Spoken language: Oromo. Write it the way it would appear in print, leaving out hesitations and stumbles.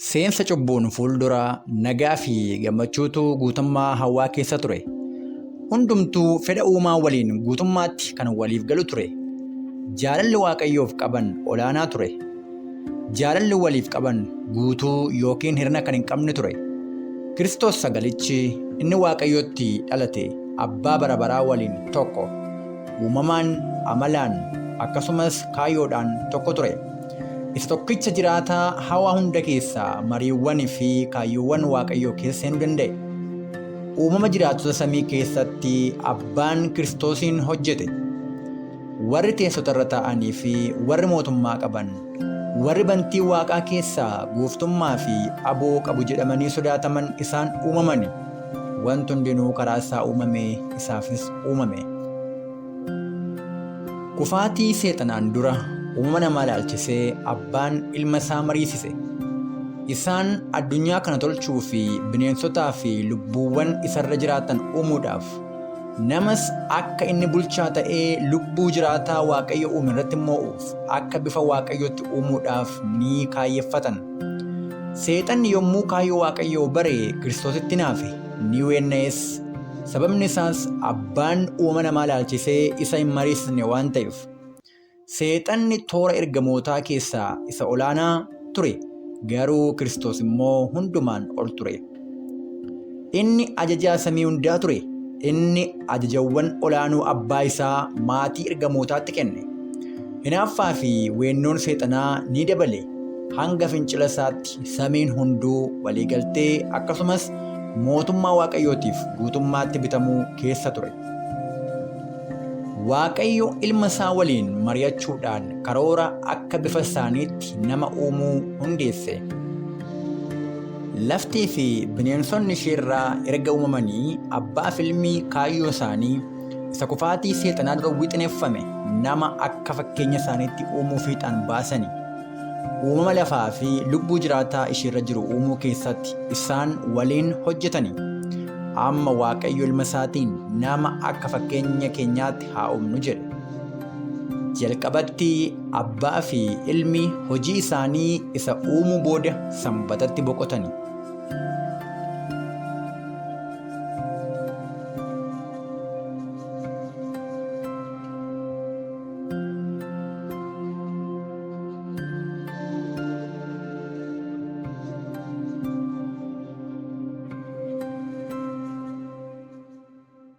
Seensa cubbuun fuuldura nagaa fi gammachuutu guutummaa hawaa keessa ture. Hundumtuu fedha uumaa waliin guutummaatti kan waliif galu ture. Jaalalli Waaqayyoof qaban olaanaa ture. Jaalalli waliif qaban guutuu yookiin hir'ina kan hin qabne ture. Kiristoos Sagalichi inni Waaqayyotti dhalate Abbaa bara baraa waliin tokko. Uumamaan, amalaan, akkasumas kaayyoodhaan tokko ture. Isa tokkicha jiraataa hawaa hunda keessaa mariiwwan fi kaayyoowwan Waaqayyoo keessa seenuu danda'e. Uumama jiraattota samii keessatti Abbaan Kiristoosiin hojjete. Warri teessota irra taa'anii fi warri mootummaa qaban, warri bantii waaqaa keessaa gooftummaa fi aboo qabu jedhamanii sodaataman isaan uumamani. Wanti hundinuu karaa isaa uumame, isaafis uumame. Kufaatii Seexanaan dura uumama namaa ilaalchisee Abbaan ilma isaa mariisise. Isaan addunyaa kana tolchuu fi bineensotaa fi lubbuuwwan isarra jiraatan uumuudhaaf, namas akka inni bulchaa ta'ee lubbuu jiraataa Waaqayyo uume irratti moo'uuf akka bifa Waaqayyootti uumuudhaaf ni kaayyeffatan. Seexanni yommuu kaayyoo Waaqayyoo bare Kiristoositti hinaafe, ni weenna'es. Sababni isaas Abbaan uumama namaa ilaalchisee isa hin mariisisne waan ta'eef. Seexanni toora ergamootaa keessaa isa olaanaa ture, garuu Kiristoos immoo hundumaan ol ture. Inni ajajaa samii hundaa ture. Inni ajajawwan olaanoo abbaa isaa maatii ergamootaatti kenne. Hinaaffaa fi weennoon seexanaa ni dabale. Hanga fincila isaatti samiin hunduu waliigaltee akkasumas mootummaa Waaqayyootiif guutummaatti bitamuu keessa ture. Waaqayyo ilma isaa waliin mari'achuudhaan karoora akka bifa isaaniitti nama uumuu hundeesse. Laftii fi bineensonni isheerraa erga uumamanii abbaa fi ilmi kaayyoo isaanii isa kufaatii seexanaa dura wixineffame nama akka fakkeenya isaaniitti uumuu fiixaan baasani. Uumama lafaa fi lubbuu jiraataa isheerra jiru uumuu keessatti isaan waliin hojjetani. Amma Waaqayyo ilma isaatiin nama akka fakkeenya keenyaatti haa uumnu jedhe. Jalqabatti abbaa fi ilmi hojii isaanii isa uumuu booda sanbatatti boqotani.